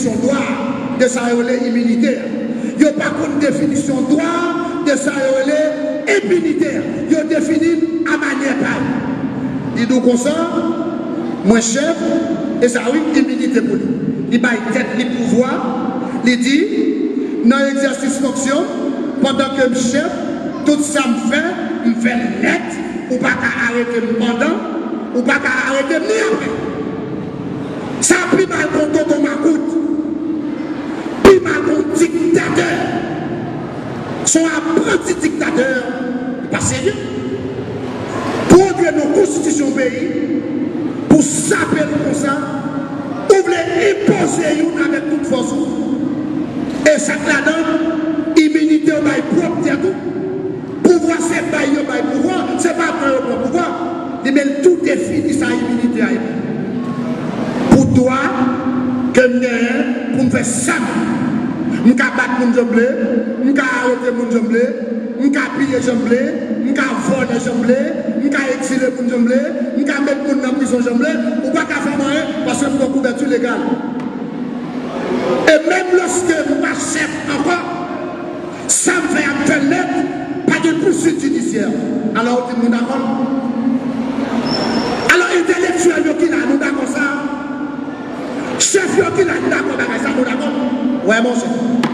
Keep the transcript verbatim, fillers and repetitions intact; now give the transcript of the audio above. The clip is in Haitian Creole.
definisyon dwa de sa yo rele iminite a. Yo pa konn definisyon dwa de sa yo rele enpinite a. Yo defini l a manyè pa yo. Li di w konsa, mwen chèf, e sa wi, iminite pou li. Li bay tèt li pouvwa, li di, nan egzèsis fonksyon m, pandan ke m chèf, tout sa m fè, m fè l nèt, ou pa ka arete m pandan, ou pa ka arete m ni apre. Sa pi mal ke yon tonton makout, pi mal ke yon diktatè. Se yon apranti diktatè, li pa serye. Pou antre nan konstitisyon peyi, pou sape l konsa, ou vle enpoze youn avèk tout fòs ou. E sa k ladan l, iminite w bay pwòp tèt ou. Pouvwa se bay yo bay pouvwa, se pa pran yo pran pouvwa. Li menm tou defini sa iminite a ye. Pou dwa ke m genyen pou m fè sa m vle. M ka bat moun jan m vle, m ka arete moun jan m vle, m ka piye jan m vle, m ka vòlè jan m vle, m ka egzile moun jan m vle, m ka met moun nan prizon jan m vle, ou pa ka fè m anyen paske m gen kouvèti legal. E menm lòske m pa chèf ankò, sa m fè a m fè l nèt, pa gen pousuit jidisyè. Alò, ou di m nou dakò? Alò, entèlektyèl yo ki la, nou dakò sa? Chèf yo ki la, nou dakò bagay sa, nou dakò? Wè, monchè.